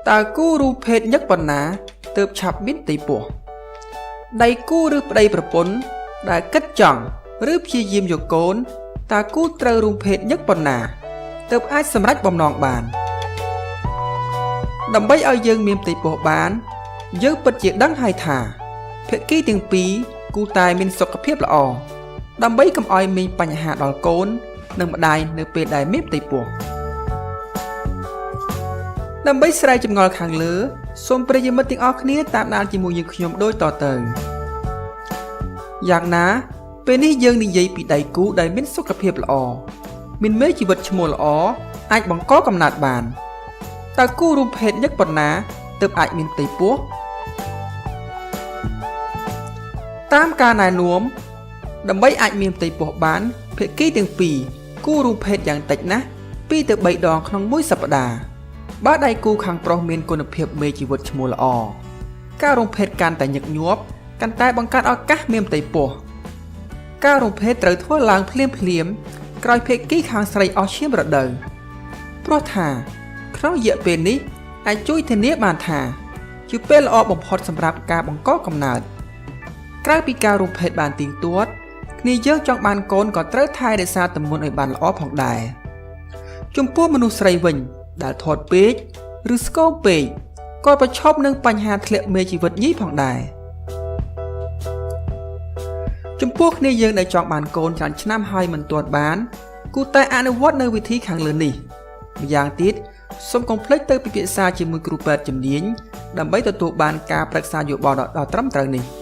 តើគូរូភេទញឹកប៉ុណ្ណាទើបឆាប់មានផ្ទៃពោះដៃគូឬប្តីប្រពន្ធដែលគិតចង់ឬព្យាយាមយកកូនតើគូត្រូវរួមភេទញឹកប៉ុណ្ណាទើបអាចសម្រេចបំណងបានដើម្បីឲ្យយើងមានផ្ទៃពោះបានយើងពិតជាដឹងហើយថាភាគីទាំងពីរគូតែមានសុខភាពល្អដើម្បីកុំឲ្យមានបញ្ហាដល់កូននិងម្ដាយនៅពេលដែលមានផ្ទៃពោះដើម្បីស្រាយចម្ងល់ខាងលើសូមប្រិយមិត្តទាំងអស់គ្នាតាមដានជាមួយយើងខ្ញុំដូចតទៅយ៉ាងណាពេលនេះយើងនិយាយពីដៃគូដែលមានសុខភាពល្អមានមេជីវិតឈ្មោះល្អអាចបង្កកំណើតបានតើគូរួមភេទញឹកប៉ុណ្ណាទើបអាចមានផ្ទៃពោះតាមការណែនាំដើម្បីអាចមានផ្ទៃពោះបានភាគីទាំងពីរគូរួមភេទយ៉ាងតិចណាស់2ទៅ3ដងក្នុងមួយសប្តាហ៍បើដៃគូខាងប្រុសមានគុណភាពមេជីវិតឈ្មោះល្អការរួមភេទកាន់តែញឹកញាប់កាន់តែបង្កើតឱកាសមានផ្ទៃពោះការរួមភេទត្រូវធ្វើឡើងភ្លាមភ្លាមៗក្រោយភាគីខាងស្រីអស់ឈាមរដូវព្រោះថាក្នុងរយៈពេលនេះអាចជួយធានាបានថាជាពេលល្អបំផុតសម្រាប់ការបង្កកំណើតក្រៅពីការរួមភេទបានទៀងទាត់គ្នាយើងចង់បានកូនក៏ត្រូវថែរក្សាទម្ងន់ឲ្យបានល្អផងដែរចំពោះមនុស្សស្រីវិញដែលធាត់ពេកឬស្គមពេកក៏ប្រឈមនឹងបញ្ហាធ្លាក់មេជីវិតញីផងដែរចំពោះគ្នាយើងដែលចង់បានកូនច្រើនឆ្នាំហើយមិនទាន់បានគួរតែអនុវត្តនៅវិធីខាងលើនេះម្យ៉ាងទៀតសូមកុំភ្លេចទៅពិភាក្សាជាមួយគ្រូពេទ្យជំនាញដើម្បីទទួលបានការប្រឹក្សាយោបល់ដ៏ត្រឹមត្រូវនេះ។